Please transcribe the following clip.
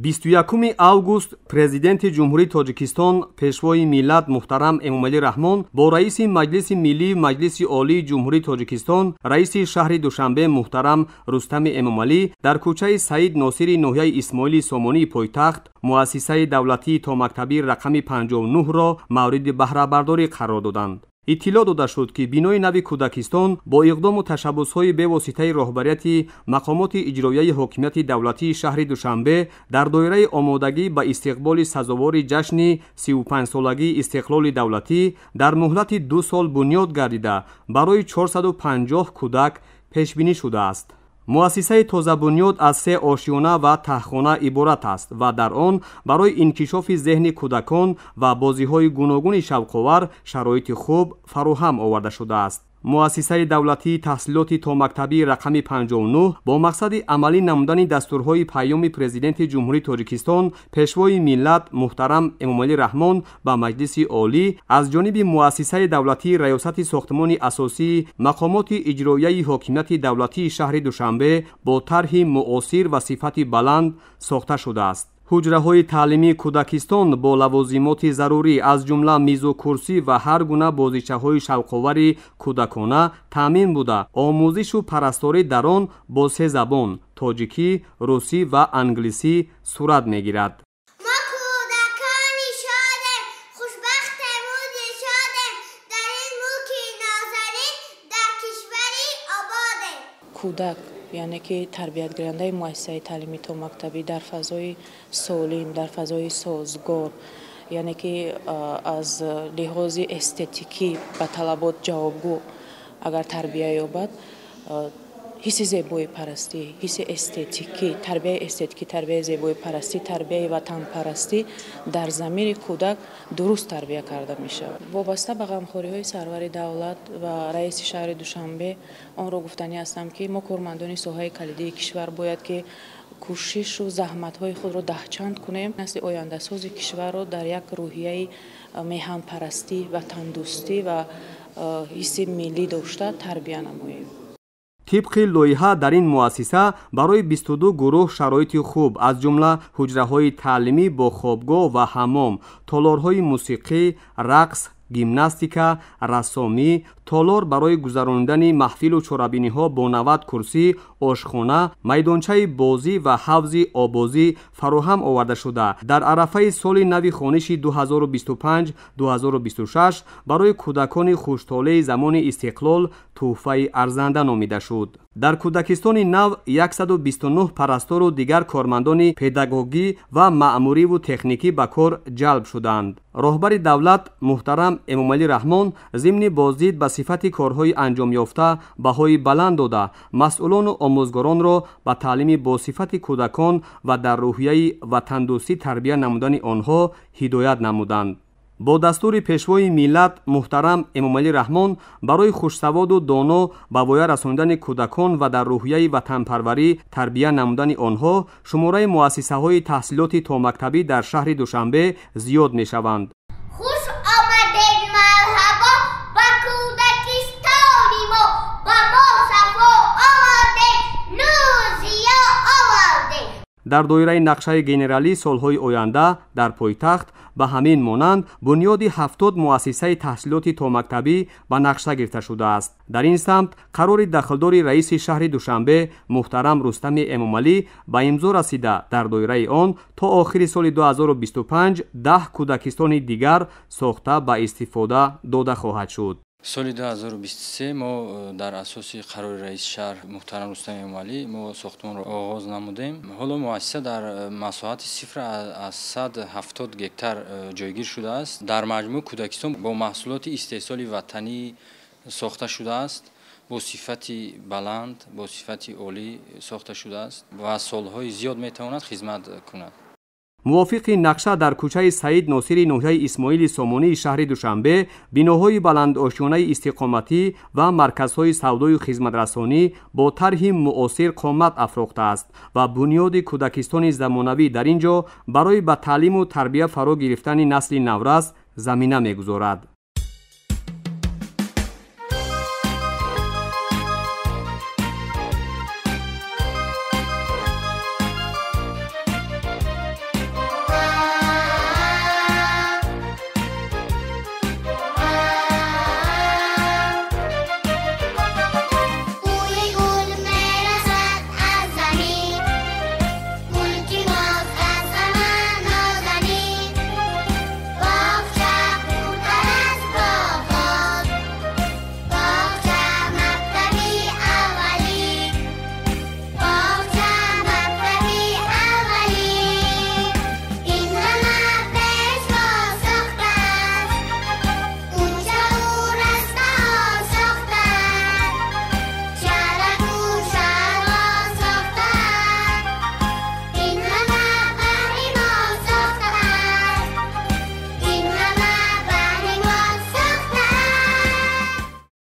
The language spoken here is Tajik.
21 август Президенти Ҷумҳурии Тоҷикистон, Пешвои миллат муҳтарам Эмомалӣ Раҳмон бо раиси Маҷлиси Миллии Маҷлиси Олии Ҷумҳурии Тоҷикистон, раиси шаҳри Душанбе муҳтарам Рустами Эмомалӣ дар кӯчаи Саид Носири ноҳияи Исмоили Сомонии пойтахт муассисаи давлатии томактабӣ рақами 59-ро мавриди баҳрабардорӣ қарор доданд. Иттилоъ дода шуд, ки бинои нави кӯдакистон бо иқдому ташаббусҳои бевоситаи роҳбарияти мақомоти иҷроияи ҳокимияти давлатии шаҳри Душанбе дар доираи омодагӣ ба истиқболи сазовори ҷашни 35-солагии истиқлоли давлатӣ дар муҳлати 2 сол бунёд гардида барои 450 кӯдак пешбинӣ шудааст. Муассисаи тозабунёд аз 3 ошёна ва таҳхона иборат аст ва дар он барои инкишофи зеҳни кӯдакон ва бозиҳои гуногуни шавқовар шароити хуб фароҳам оварда шудааст. Муассисаи давлатии таҳсилоти томактабии рақами 59 бо мақсади амалӣ намудани дастурҳои паёми Президенти Ҷумҳурии Тоҷикистон, Пешвои миллат муҳтарам Эмомалӣ Раҳмон ба Маҷлиси Олӣ аз ҷониби муассисаи давлатии Раёсати сохтмони асосии мақомоти иҷроияи ҳокимияти давлатии шаҳри Душанбе бо тарҳи муосир ва сифати баланд сохта шудааст. Ҳуҷраҳои таълимии кӯдакистон бо лавозимоти зарурӣ аз ҷумла мизу курсӣ ва ҳар гуна бозичаҳои шавқовари кӯдакона таъмин буда, омӯзишу парасторӣ дар он бо 3 забон тоҷикӣ, русӣ ва англисӣ сурат мегирад. Мо кӯдакони шодем, хушбахтему дилшодем, дар ин мулки нозанин, дар кишвари ободем. Кӯдак, яъне ки тарбиятгирандаи муассисаи таълимии томактабӣ дар фазои солим, дар фазои созгор, яъне ки аз лиҳози эстетикӣ ба талабот ҷавобгӯ агар тарбия ёбад, ҳисси зебоипарастӣ, ҳисси эстетикӣ, тарбияи эстетикӣ, тарбияи зебоипарастӣ, тарбияи ватанпарастӣ дар замири кӯдак дуруст тарбия карда мешавад. Вобаста ба ғамхориҳои сарвари давлат ва раиси шаҳри Душанбе онро гуфтанӣ ҳастам, ки мо кормандони соҳаи калидии кишвар бояд ки кӯшишу заҳматҳои худро даҳчанд кунем, насли ояндасози кишварро дар як рӯҳияи меҳанпарастӣ, ватандӯстӣ ва ҳисси миллӣ дошта тарбия намоем. Тибқи лоиҳа дар ин муассиса барои 22 гурӯҳ шароити хуб аз ҷумла ҳуҷраҳои таълимӣ бо хобгоҳ ва ҳаммом, толорҳои мусиқӣ, рақс, гимнастика, рассомӣ, толор барои гузаронидани маҳфилу чорабиниҳо бо 90 курсӣ, ошхона, майдончаи бозӣ ва ҳавзи обозӣ фароҳам оварда шуда. Дар арафаи соли нави хониши 2025-2026 барои кӯдакони хуштолеи замони истиқлол тӯҳфаи арзанда номида шуд. Дар кӯдакистони нав 129 парастору дигар кормандони педагогӣ ва маъмуриву техникӣ ба кор ҷалб шуданд. Роҳбари давлат муҳтарам Эмомалӣ Раҳмон зимни боздид ба сифати корҳои анҷомёфта баҳои баланд дода, масъулону омӯзгоронро ба таълими босифати кӯдакон ва дар рӯҳияи ватандӯстӣ тарбия намудани онҳо ҳидоят намуданд. Бо дастури Пешвои миллат муҳтарам Эмомалӣ Раҳмон барои хушсаводу доно ба воя расондани кӯдакон ва дар рӯҳияи ватанпарварӣ тарбия намудани онҳо шумораи муассисаҳои таҳсилоти томактабӣ дар шаҳри Душанбе зиёд мешаванд. Хуш омадед, марҳабо, ба кӯдакистони мо, ба мо сафо овардед, нуру зиё овардед. Дар доираи нақшаи генералӣ солҳои оянда дар пойтахт ба ҳамин монанд бунёди 70 муассисаи таҳсилоти томактабӣ ба нақша гирифта шудааст. Дар ин самт қарори дахлдори раиси шаҳри Душанбе муҳтарам Рустами Эмомалӣ ба имзо расида, дар доираи он то охири соли 2025 10 кӯдакистони дигар сохта ба истифода дода хоҳад шуд. Соли 2023 мо дар асоси қарори раиси шаҳр муҳтарам Рустам Эмомалӣ мо сохтмонро оғоз намудем. Ҳоло муассиса дар масоҳати 0,70 гектар ҷойгир шудааст. Дар маҷмӯъ кӯдакистон бо маҳсулоти истеҳсоли ватанӣ сохта шудааст, бо сифати баланд, бо сифати олӣ сохта шудааст ва солҳои зиёд метавонад хизмат кунад. Мувофиқи нақша дар кӯчаи Саид Носири ноҳияи Исмоили Сомонии шаҳри Душанбе биноҳои баландошёнаи истиқоматӣ ва марказҳои савдою хизматрасонӣ бо тарҳи муосир қомат афрохтааст ва бунёди кӯдакистони замонавӣ дар ин ҷо барои ба таълиму тарбия фаро гирифтани насли наврас замина мегузорад.